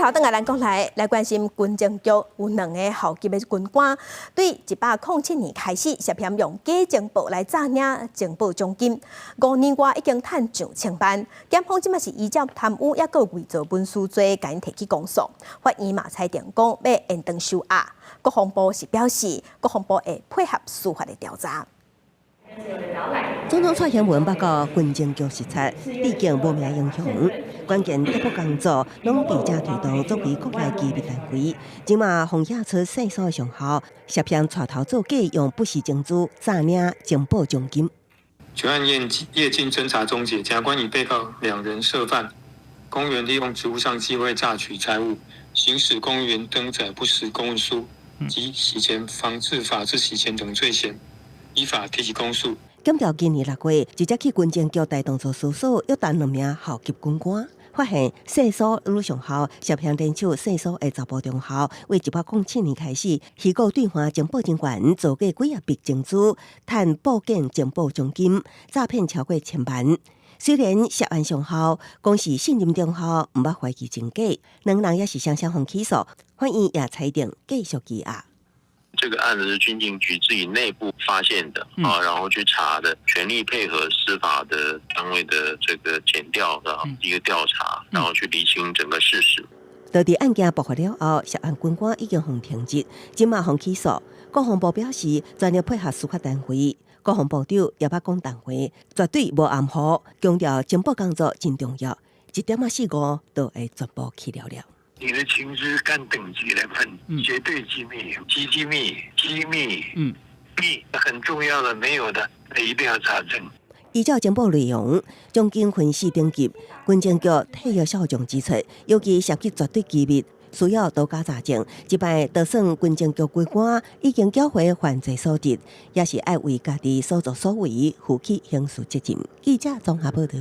頭轉來咱國內來關心軍情局有兩个校級的軍官，對107年開始涉嫌用假情報來詐領情報獎金，5年外已經趁上千萬。檢方這馬是依照貪污抑閣偽造文書罪，共𪜶提起公訴。法院嘛裁定講欲延長收押。國防部是表示，國防部會配合司法的調查。總統蔡英文捌到軍情局視察，致敬無名英雄。關鍵諜報工作攏佇遮推動，作為國內機密單位，這馬封驗出細數上校涉嫌帶頭作假，用不實證據詐領情報獎金。全案業經偵查終結，檢察官以被告兩人涉犯公務員利用職務上機會詐取財物、行使公務員登載不實公文書及洗錢防治法之洗錢等罪嫌，依法提起公訴。檢調今年6月直接去軍情局大同做司所，約談兩名校級軍官，發現細數女上校涉嫌聯手細數的查埔中校，為107年開始，虛構兌換情報人員造假幾仔筆證據，趁報警情報獎金，詐騙超過千萬。雖然涉案上校講是信任中校，毋捌懷疑真假，兩人也是雙雙予起訴，法院也裁定繼續羈押。這個案子是軍情局自己內部發現的啊，然後去查的，全力配合司法的單位的這個檢調的一個調查，然後去釐清整個事實。到佇案件爆發了後，涉案軍官已經予停職，這馬予起訴。國防部表示，全力配合司法單位。國防部長也捌講談話，絕對無含糊，強調情報工作真重要，1.45都會全部去了了。你的情資按等級來分，絕對機密、極機密、機密、密很重要的，沒有的，那一定要查證。依照情報內容，將經分四等級，軍情局退役少將指出，尤其涉及絕對機密，需要多加查證。這擺就算軍情局軍官已經繳回犯罪所得，也是愛為家己所作所為負起刑事責任。記者綜合報道。